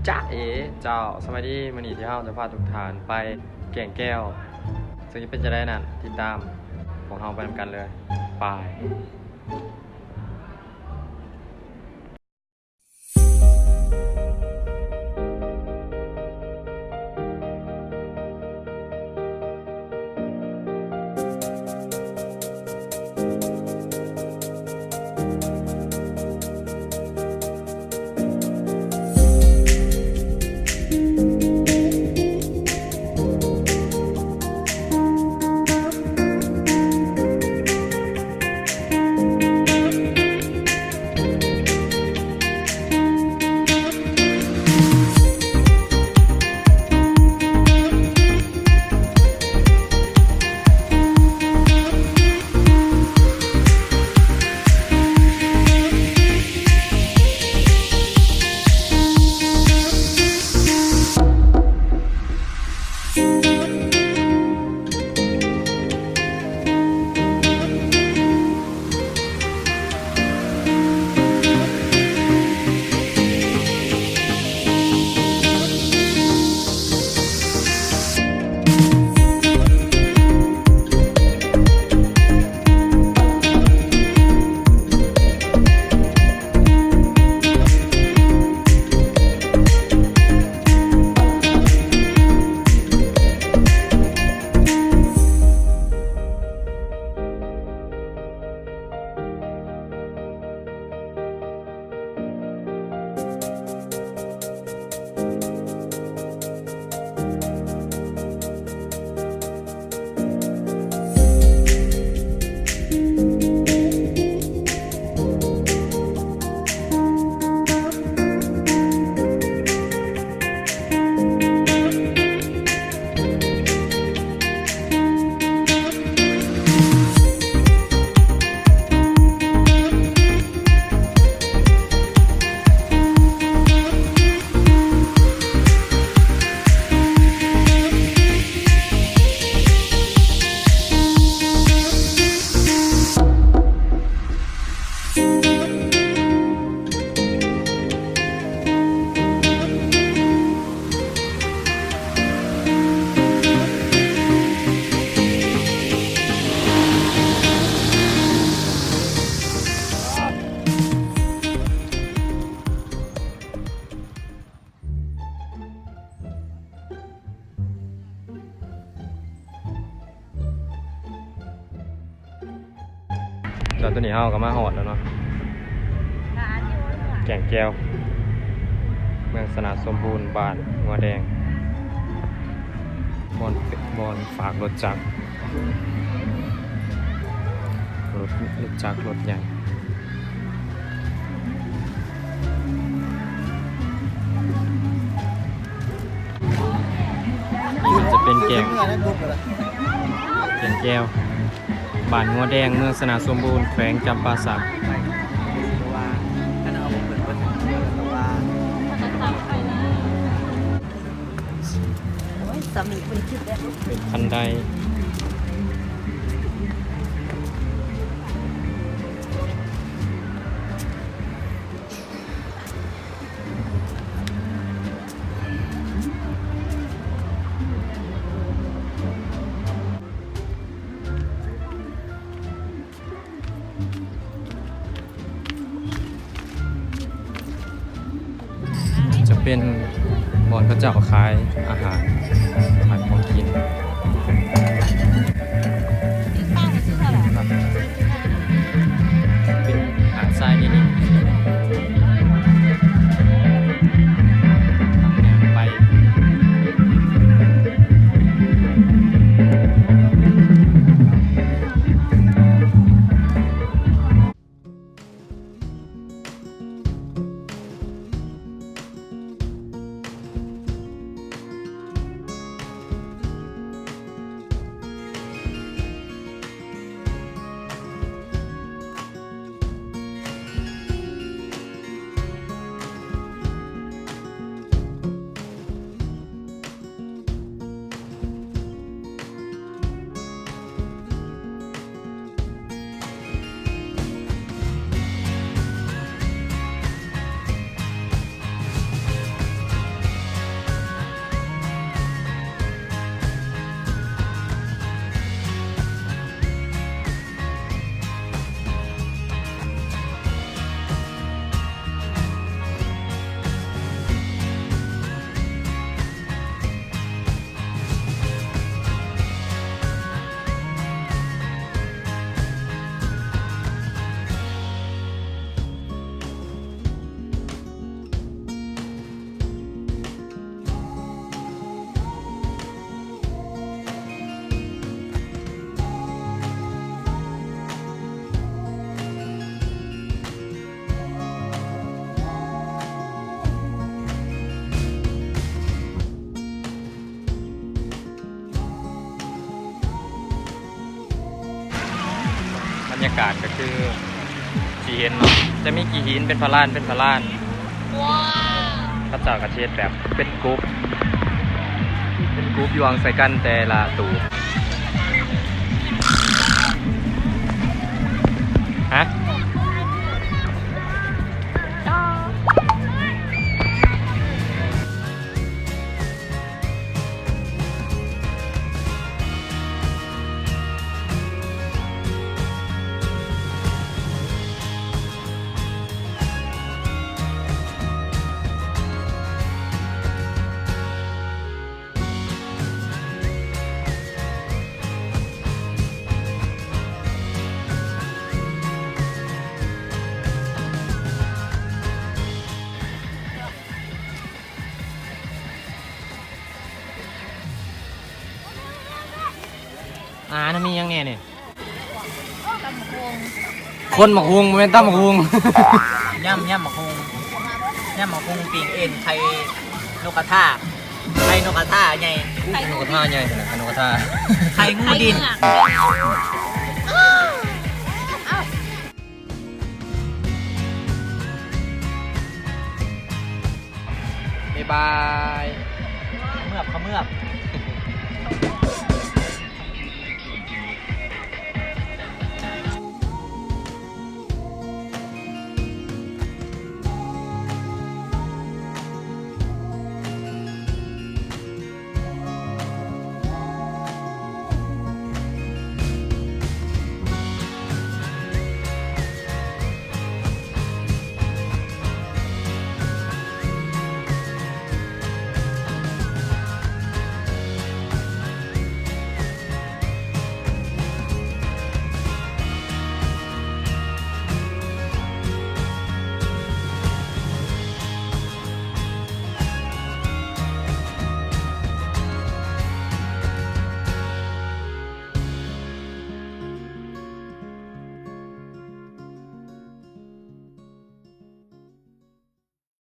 ຈ໊ະເອ ເຈົ້າ ສະບາຍດີ ມື້ນີ້ທີ່ເຮົາຈະພາທຸກທ່ານໄປແກ້ງແກ້ວ ເຊິ່ງຈະເປັນຈັ່ງໃດນັ້ນ ຕິດຕາມພວກເຮົາໄປນຳກັນເລີຍ ໄປ. ແລ້ວຕອນນີ້ເຮົາກໍມາຮອດແລ້ວເນາະ ແກ້ງແກ້ວ ເມືອງຊະນະສົມບູນ ບ້ານງົວແດງ ບ່ອນ ບ່ອນຝາກລົດຈັກ ລົດ ລົດຈັກ ລົດຫຍັງ. ນີ້ກໍຈະເປັນແກ້ງ ແກ້ງແກ້ວ ບ້ານງົວແດງ ເມືອງຊະນະສົມບູນ ແຂວງຈຳປາສັກ. ໂອ້ຍ ສາມີເພິ່ນຄິດແບບ ເປັນຄັນໄດ. ຈະເປັນບ່ອນເຂົາເຈົ້າຂາຍອາຫານ ຂາຍຂອງກິນ ເປັນຫາດຊາຍນິດໆ ໄປ. ເ ບັນຍາກາດກໍຄືຊິເຫັນເນາະ ຈະມີຂີ້ຫີນເປັນພະລານ ເປັນພະລານ. ເຂົາເຈົ້າກໍຊິເຮັດແບບເປັນກຸບ ເປັນກຸບຢູ່ຫວ່າງໃສ່ກັນແຕ່ລະຕູບ. ຮະ? ອາຫານມີຫຍັງແດ່ນີ້? ຄົນໝາກຫຸ່ງ ບໍ່ແມ່ນຕຳໝາກຫຸ່ງ. ຍຳ ຍຳໝາກຫຸ່ງ ຍຳໝາກຫຸ່ງ ປີ້ງເອັນ ໄຂ່ນົກກະທາ ໄຂ່ນົກກະທາໃຫຍ່ ໄຂ່ນົກກະທາໃຫຍ່ ໄຂ່ນົກກະທາ ໄຂ່ງູດິນ. ບາຍບາຍ. ຂະເໝືອບ ຂະເໝືອບ.